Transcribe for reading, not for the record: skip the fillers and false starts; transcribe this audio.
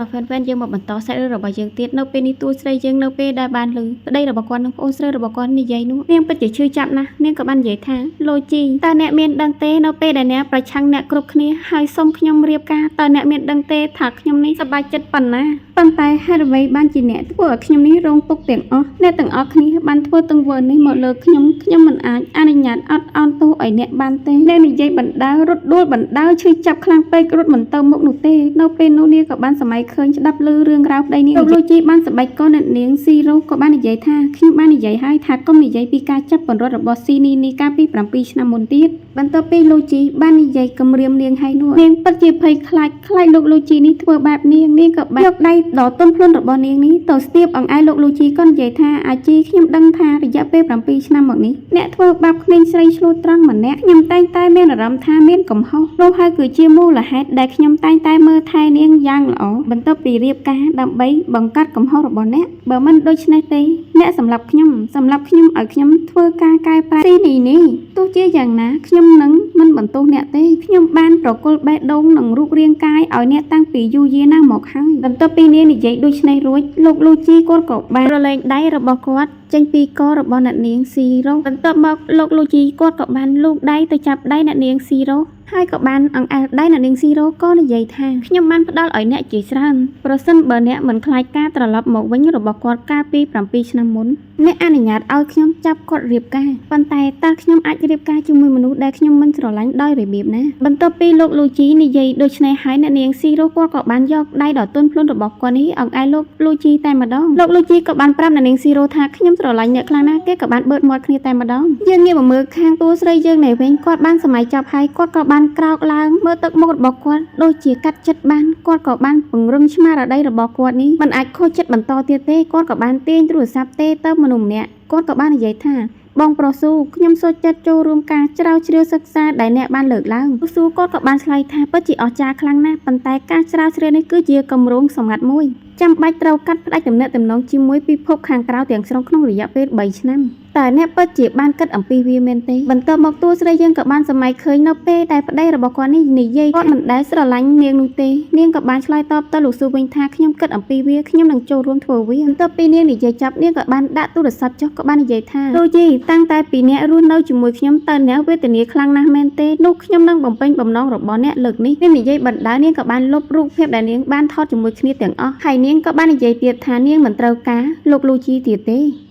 អរ fan យើងមកបន្តសាច់រឿងរបស់យើងទៀតនៅពេលនេះតួស្រីយើងនៅពេលដែលបានឮប្តីរបស់គាត់និងប្អូនស្រីរបស់គាត់និយាយនោះនាងពិតជាឈឺចាប់ណាស់នាងក៏បាននិយាយថាលូជីតើអ្នកមានដឹងទេនៅពេលដែលអ្នកប្រឆាំងអ្នកគ្រប់គ្នាហើយសុំខ្ញុំរៀបការតើអ្នកមានដឹងទេថាខ្ញុំនេះសប្បាយចិត្តប៉ុណ្ណាប៉ុន្តែហេតុអ្វីបានជាអ្នកធ្វើឲ្យខ្ញុំនេះរងទុក្ខទាំងអស់អ្នកទាំងអស់គ្នាបានធ្វើទង្វើនេះមកលើខ្ញុំខ្ញុំមិនអាចអនុញ្ញាតអត់ឱនទោសឲ្យអ្នកបានទេអ្នកនិយាយបណ្ដើររត់ដួលបណ្ដើរឈឺចាប់ខ្លាំងពេករត់មិនទៅមុខនោះទេនៅពេលនោះនាងក៏បានសម័យឃើញស្ដាប់ឮរឿងរ៉ាវប្តីនាងលោកលូជីបានសបាច់កូនអ្នកនាងស៊ីរ៉ូក៏បាននិយាយថាខ្ញុំបាននិយាយហើយថាកុំនិយាយពីការចាប់ពន្រត់របស់ស៊ីនីនីកាលពី7ឆ្នាំមុនទៀតបន្ទាប់ពីលូជីបាននិយាយគំរាមនាងហើយនោះនាងពិតជាភ័យខ្លាចខ្លាចលោកលូជីនេះធ្វើបែបនាងនាងក៏បានយកដៃដ៏ទន់ភ្លន់របស់នាងនេះទៅស្ទាបអង្អែលលោកលូជីក៏និយាយថាអាជីខ្ញុំដឹងថារយៈពេល7ឆ្នាំមកនេះអ្នកធ្វើបាបក្មេងស្រីឆ្លូតត្រង់ម្នាក់ខ្ញុំតែងតែមានអារម្មណ៍ថាមានកំហុសនោះហើយគឺជាមូលហេតុដែលខ្ញុំតែងតែមើលថែនាងយ៉ាងល្អបន្ទាប់ពីរៀបការដើម្បីបង្កាត់កំហុសរបស់អ្នកបើមិនដូច្នេះទេអ្នកសម្រាប់ខ្ញុំសម្រាប់ខ្ញុំឲ្យខ្ញុំធ្វើការកែប្រែទីនេះនេះទោះជាយ៉ាងណាខ្ញុំនឹងមិនបន្ទោសអ្នកទេខ្ញុំបានប្រគល់បេះដូងនិងរូបរាងកាយឲ្យអ្នកតាំងពីយូរយារណាស់មកហើយបន្ទាប់ពីនាងនិយាយដូច្នេះរួចលោកលូជីគាត់ក៏បានប្រឡែងដៃរបស់គាត់ចេញពីករបស់អ្នកនាងស៊ីរ៉ូបន្ទាប់មកលោកលូជីគាត់ក៏បានលូកដៃទៅចាប់ដៃអ្នកនាងស៊ីរ៉ូហើយក៏បានអង្អែលដៃអ្នកនាងស៊ីរ៉ូក៏និយាយថាខ្ញុំបានផ្ដល់ឲ្យអ្នកជាច្រើនប្រសិនបើអ្នកមិនខ្លាចការត្រឡប់មកវិញរបស់គាត់កាលពី7ឆ្នាំមុនអ្នកអនុញ្ញាតឲ្យខ្ញុំចាប់គាត់រៀបការប៉ុន្តែតើខ្ញុំអាចរៀបការជាមួយមនុស្សដែលខ្ញុំមិនស្រឡាញ់ដោយរបៀបណាបន្ទាប់ពីលោកលូជីនិយាយដូច្នេះហើយអ្នកនាងស៊ីរ៉ូគាត់ក៏បានយកដៃដ៏ទន់ភ្លន់របស់គាត់នេះអង្អែលលោកលូជីតែម្ដងលោកលូជីក៏បានប្រាប់អ្នកនាងស៊ីរ៉ូថាខ្ញុំស្រឡាញ់អ្នកខ្លាំងណាស់គេក៏បានបឺតមាត់គ្នាតែម្ដងយើងងាកមកមើលខាងតួស្រីយើងនេះវិញគាត់បានសម័យចប់ហើយគាត់ក៏បានក្រោកឡើងមើលទឹកមុខរបស់គាត់ដូចជាកាត់ចិត្តបានគាត់ក៏បានពង្រឹងស្មារតីរបស់គាត់នេះមិនអាចខូចចិត្តបន្តទៀតទេគាត់ក៏បានទាញទូរស័ព្ទទេទៅមនុស្សម្នាក់គាត់ក៏បាននិយាយថាបងប្រុសស៊ូខ្ញុំសូមចិត្តចូលរួមការជ្រាវជ្រាវសិក្សាដែលអ្នកបានលើកឡើងស៊ូគាត់ក៏បានឆ្លើយថាពិតជាអស្ចារ្យខ្លាំងណាស់ប៉ុន្តែការជ្រាវជ្រាវនេះគឺជាគម្រោងសម្ងាត់មួយចាំបាច់ត្រូវកាត់ផ្តាច់ទំនាក់ទំនងជាមួយពិភពខាងក្រៅទាំងស្រុងក្នុងរយៈពេល3ឆ្នាំតើអ្នកពិតជាបានគិតអំពីវាមែនទេបន្ទាប់មកតួស្រីយើងក៏បានសម័យឃើញនៅពេលដែលប្តីរបស់គាត់នេះនិយាយគាត់មិនដែលស្រឡាញ់នាងនោះទេនាងក៏បានឆ្លើយតបទៅលោកស៊ូវិញថាខ្ញុំគិតអំពីវាខ្ញុំនឹងចូលរួមធ្វើវាបន្ទាប់ពីនាងនិយាយចប់នាងក៏បានដាក់ទូរស័ព្ទចុះក៏បាននិយាយថាលូជីតាំងតែពីអ្នករស់នៅជាមួយខ្ញុំតើអ្នកវេទនាខ្លាំងណាស់មែនទេនោះខ្ញុំនឹងបំពេញបំណងរបស់អ្នកលើកនេះនាងនិយាយបណ្ដើរនាងក៏បានលុបរូបភាពដែលនាងបានថតជាមួយគ្នាទាំងអស់ហើយនាងក៏បាននិយាយទៀតថានាងមិនត្រូវការលោកលូជីទៀតទេ។